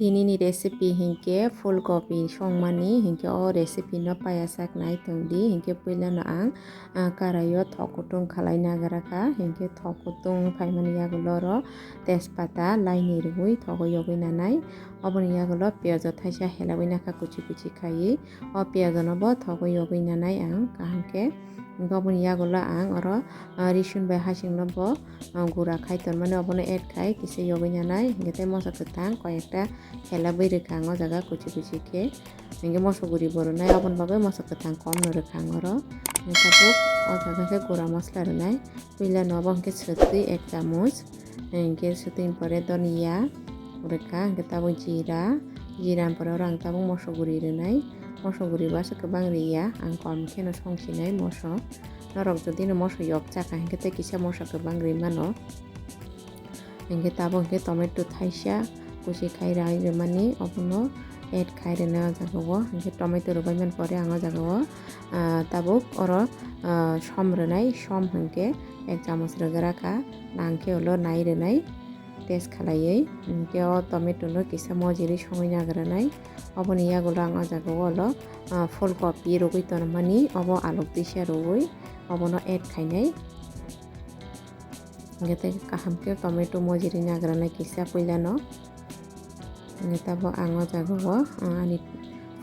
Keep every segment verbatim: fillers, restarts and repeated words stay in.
Tinini recipe hinkhe phul kopi songmani, hinkhe o recipe no paya sak nai tongdi. Hinkhe puila no ang, ah, karai o thok kutung khalai nagra kha, hinkhe thok kutung phaimani yagulo oro tejpata laini rwui thogo yogwi nanai. Oboni yagulo piyajo thaisa helawui nakha kuchi kuchi khaiwi. O piyajo no bo thogo yogwi nanai ang kaham khe. Hinkhe oboni yagulo ang oro, ah, risun bai hasing no bo, ah, gura khai tonmani obono add khai kisa yogwi nanai. Hinkhe tei moso kwthang koi ekta helawui rwkha ang o jaga kuchi kuchi khe. Hinkhe moso guri bo rwnai, oboni bagwi moso kwthang kom no rwkha ang oro. Hinkhe tabuk o jaga khe gura masla rwnai. Puila no obo hinkhe swtwi ek chamuch. Hinkhe swtwini pore doniya rwkha, hinkhe tabuk jira, jira ni pore oro ang tabuk moso guri rwnai. Moso guri bo aswk kwbang riya, ang kom kheno songsinai moso. Norok jodi no moso yok chakha hinkhe tei kisa moso kwbang ri mano. Hinkhe tabuk hinkhe tomato thaisa kuchi khai rai rwmani obono add khai rwnai o jaga o. Hinkhe tomato rwbai man pore ang o jaga o, ah, tabuk oro, ah, som rwnai, som hinkhe ek chamuch rwgra kha, nang khe ulo nai rwnai test khalaiwi. Hinkhe o tomato no kisa mojiri songwi nagranai. Oboni yagulo ang o jaga o ulo, ah, phul kopi rwgwi tonmani, obo alok twisa rwui obono add khainai. Hinkhe tei kaham khe tomato mojiri nagranai kisa puila no. Hinkhe tabuk ang o jaga o, ah, ani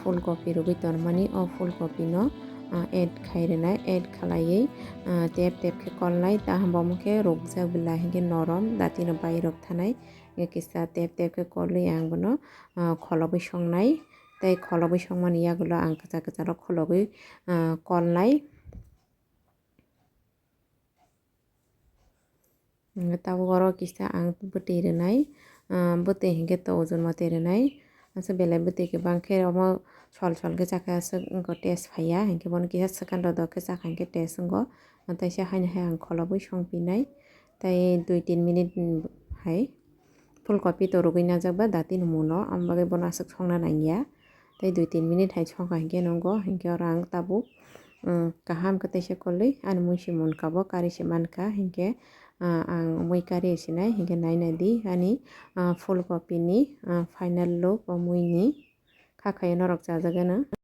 phul kopi rwgwi tonmani, o phul kopi no, ah, add khai rwnai, add khalaiwi, ah, tep tep khe kolnai, taham bo omo khe rukjak bwla hinkhe norom, dati no bai rok thanai. Hinkhe kisa tep tep khe kolwi ang bono, ah, kholobwi songnai. Tei kholobwi songmani yagulo ang kwchar kwcharo kholobwi, ah, kolnai. Hinkhe tabuk oro kisa ang bwtwi rwnai, ah, bwtwi hinkhe to ojon mate rwnai. Aswk belai bwtwi kwbang khe omo sol sol khe chakhe aswk wngkha test phaiya, hinkhe bono kisa swkang dodok khe chakha hinkhe test wngo. Teisa haino hai ang kholobwi songpinai. Tei dui tin minute hai phul kopi to rwgwi najak ba dati ni muno, aboni bagwi bono aswk songna nangya. Tei dui tin minute hai songkha hinkhe nungo, hinkhe oro ang tabuk, um, kaham khe teisa kolwi ani mui se munkha bo kari se mankha, hinkhe, ah, ang mui kari sinai, hinkhe nai nai di ani, ah, phul kopi ni, ah, final look o mui ni. Kha khaio norok chajak gana.